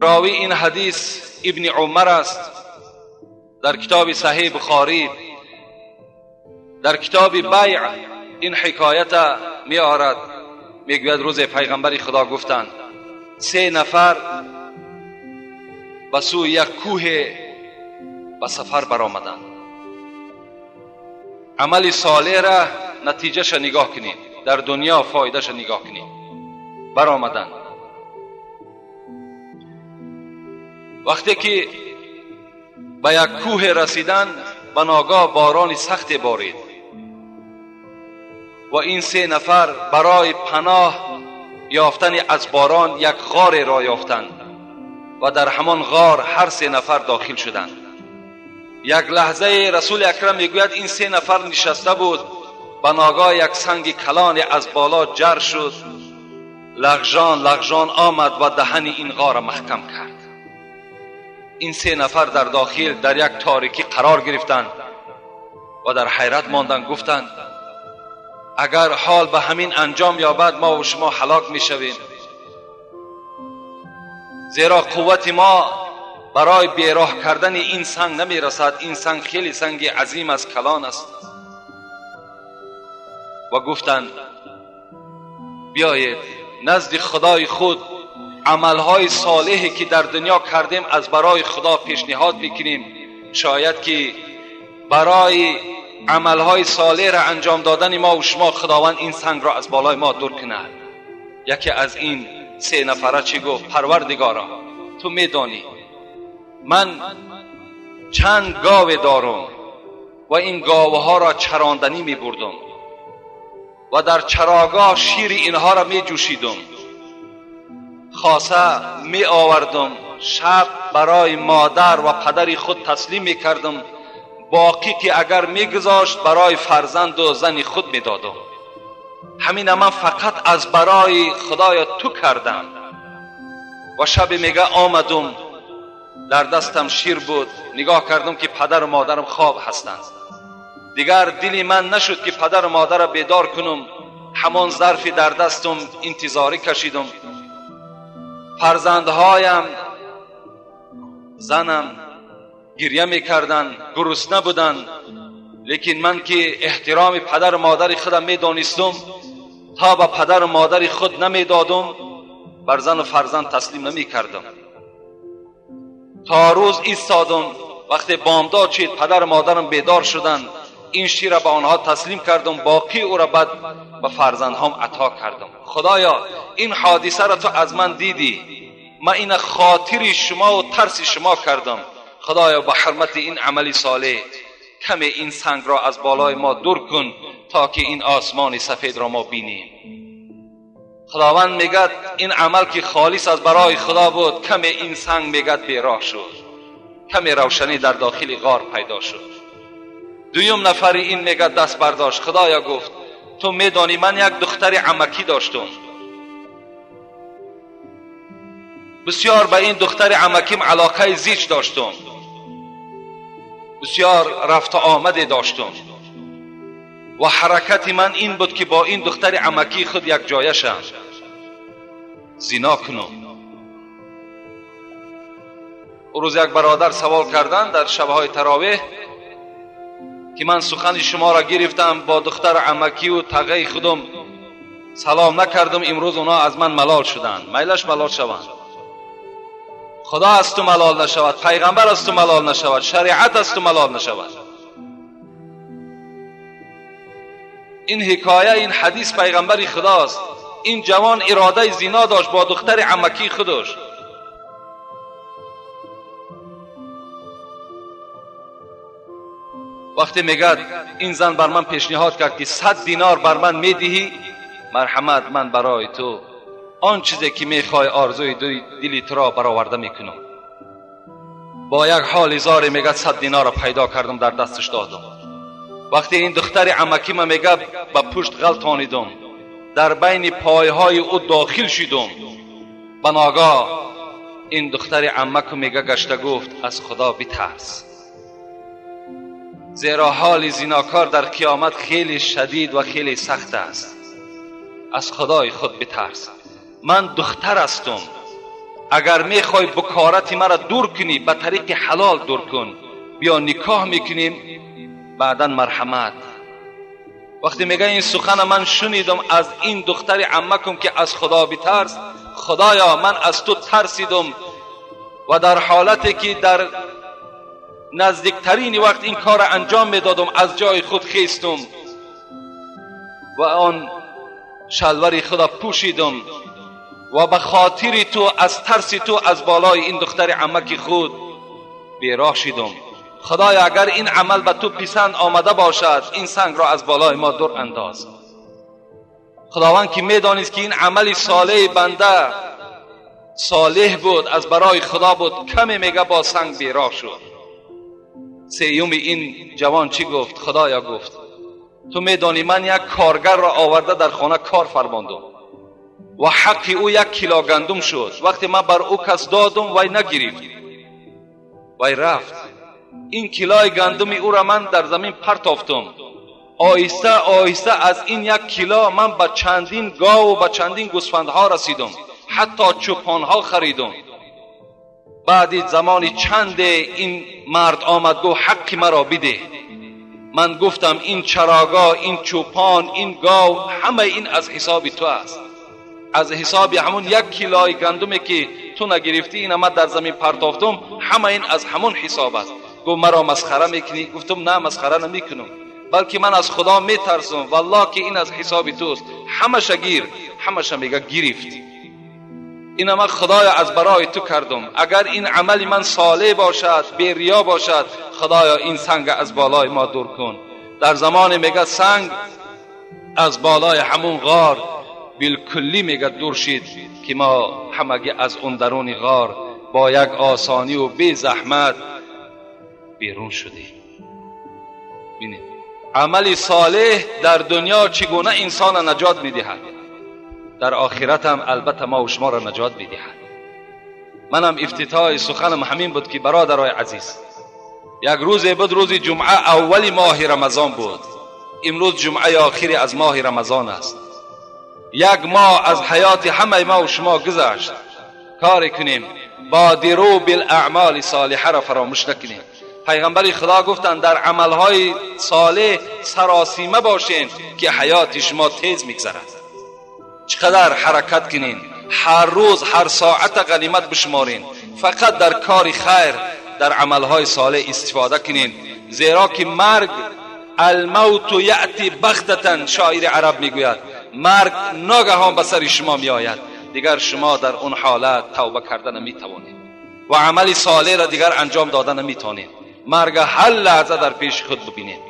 راوی این حدیث ابن عمر است در کتاب صحیح بخاری، در کتاب بیع این حکایت می آرد. میگوید روز پیغمبر خدا گفتند سه نفر به سوی یک کوه به سفر برآمدند. عمل صالح را نتیجهش نگاه کنید، در دنیا فایدهش نگاه کنید. برآمدند. وقتی که به یک کوه رسیدند، به ناگاه باران سخت بارید و این سه نفر برای پناه یافتن از باران یک غار را یافتند و در همان غار هر سه نفر داخل شدند. یک لحظه رسول اکرم میگوید این سه نفر نشسته بود، به ناگاه یک سنگ کلان از بالا جر شد، لغژان لغژان آمد و دهن این غار را محکم کرد. این سه نفر در داخل در یک تاریکی قرار گرفتند و در حیرت ماندند. گفتند اگر حال به همین انجام یابد ما و شما هلاک میشویم، زیرا قوت ما برای بیراه کردن این سنگ نمیرسد. این سنگ خیلی سنگ عظیم است، کلان است. و گفتند بیایید نزد خدای خود عملهای صالحی که در دنیا کردیم از برای خدا پیشنهاد میکنیم، شاید که برای عملهای صالح را انجام دادن ما و شما خداوند این سنگ را از بالای ما دور کند. یکی از این سه نفره چی گفت؟ پروردگارا تو میدانی من چند گاو دارم و این گاوها را چراندنی می بردم و در چراگاه شیر اینها را می جوشیدم، خاصه می آوردم، شب برای مادر و پدر خود تسلیم می کردم، باقی که اگر می گذاشت برای فرزند و زن خود می دادم. همین من فقط از برای خدای تو کردم. و شب میگه آمدم، در دستم شیر بود، نگاه کردم که پدر و مادرم خواب هستند. دیگر دلی من نشد که پدر و مادر را بیدار کنم، همان ظرفی در دستم انتظاری کشیدم. فرزندهایم، زنم گریه میکردند، گرسنه بودند، لیکن من که احترام پدر و مادر خودم میدانستم، تا به پدر و مادر خود نمیدادم بر زن و فرزند تسلیم نمیکردم. تا روز ایستادم، وقتی بامداد شد پدر و مادرم بیدار شدند، این شیر را به آنها تسلیم کردم، باقی او را بعد به فرزندهام عطا کردم. خدایا این حادثه را تو از من دیدی، من این خاطر شما و ترس شما کردم. خدایا به حرمت این عمل صالح کمی این سنگ را از بالای ما دور کن تا که این آسمان سفید را ما بینیم. خداوند میگد این عمل که خالص از برای خدا بود، کمی این سنگ میگد بیراه شد، کمی روشنی در داخل غار پیدا شد. دویم نفری این میگد دست برداشت. خدایا گفت تو میدانی من یک دختر عمکی داشتم، بسیار به این دختر عمکیم علاقه زیچ داشتم، بسیار رفت آمده داشتم و حرکت من این بود که با این دختر عمکی خود یک جایه شم، زنا کنم. روز یک برادر سوال کردن در شبهای تراویح که من سخن شما را گرفتم، با دختر عمکی و تغی خودم سلام نکردم، امروز اونا از من ملال شدند. میلش ملال شوند، خدا از تو ملال نشود، پیغمبر از تو ملال نشود، شریعت از تو ملال نشود. این حکایه، این حدیث پیغمبر خداست. این جوان اراده زنا داشت با دختر عمکی خودش. وقتی میگد این زن بر من پیشنهاد کرد که 100 دینار بر من میدهی، مرحمت من برای تو آن چیزی که میخوای آرزوی دلی تو را برآورده میکنم. با یک حال زار میگد 100 دینار را پیدا کردم، در دستش دادم. وقتی این دختر عمکی من میگه به پشت غلطانیدم، در بین پایهای او داخل شدم. به ناگاه این دختر عمک میگه گشته گفت از خدا بترس، زیرا حال زیناکار در قیامت خیلی شدید و خیلی سخت است. از خدای خود بترس، من دختر هستم، اگر میخوای بکارت مرا دور کنی به طریق حلال دور کن، بیا نکاح میکنیم بعدا مرحمت. وقتی میگه این سخن من شنیدم از این دختر عمکم که از خدا بترس، خدایا من از تو ترسیدم و در حالتی که در نزدیکترین وقت این کار انجام میدادم از جای خود خیستم و آن شلوار خدا پوشیدم و به خاطر تو از ترس تو از بالای این دختر عمک خود بیراه شدم. خدایا اگر این عمل به تو پسند آمده باشد این سنگ را از بالای ما دور انداز. خداوند که میدانست که این عمل صالح بنده صالح بود، از برای خدا بود، کمی میگه با سنگ بیراه شد. سیوم این جوان چی گفت؟ خدایا گفت تو میدانی من یک کارگر را آورده در خانه کار فرماندم و حق او 1 کیلو گندم شد. وقتی من بر او کس دادم وی نگرفت، وی رفت. این کیلوی گندم او را من در زمین پرتافتم. آهسته آهسته از این 1 کیلو من به چندین گاو و به چندین گوسفندها رسیدم، حتی چوپانها خریدم. بعد زمانی چند این مرد آمد گفت حق مرا بده. من گفتم این چراگاه، این چوپان، این گاو، همه این از حساب تو است، از حساب همون 1 کیلوی گندمی که تو نگرفتی این من در زمین پرتافتم، همه این از همون حساب است. گفت مرا مسخره میکنی؟ گفتم نه مسخره نمیکنم، بلکه من از خدا میترسم، والله که این از حساب توست. همش گیر، همش میگه گرفت. این من خدایا از برای تو کردم، اگر این عمل من صالح باشد، بی ریا باشد، خدایا این سنگ از بالای ما دور کن. در زمان میگه سنگ از بالای همون غار بالکلی میگه دور شد که ما همگی از اون درون غار با یک آسانی و بی زحمت بیرون شدیم. ببینید عمل صالح در دنیا چگونه انسان نجات میدهد، در آخرت هم البته ما و شما را نجات میدهد. منم افتتاح سخنم همین بود که برادرای عزیز، یک روز بود، روز جمعه اول ماه رمضان بود. امروز جمعه آخری از ماه رمضان است. یک ماه از حیات همه ما و شما گذشت. کار کنیم بادروا بالاعمال صالحه را فراموش نکنیم. پیغمبر خدا گفتند در عملهای صالح سراسیمه باشین که حیات شما تیز میگذرد. چقدر حرکت کنین، هر روز هر ساعت غنیمت بشمارین، فقط در کار خیر، در عملهای صالح استفاده کنین، زیرا که مرگ، الموت یأتی بغتة، شاعر عرب میگوید مرگ ناگهان به سر شما میآید، دیگر شما در اون حالت توبه کردن نمیتوانید و عمل صالح را دیگر انجام دادن نمیتوانید. مرگ هر لحظه در پیش خود ببینید.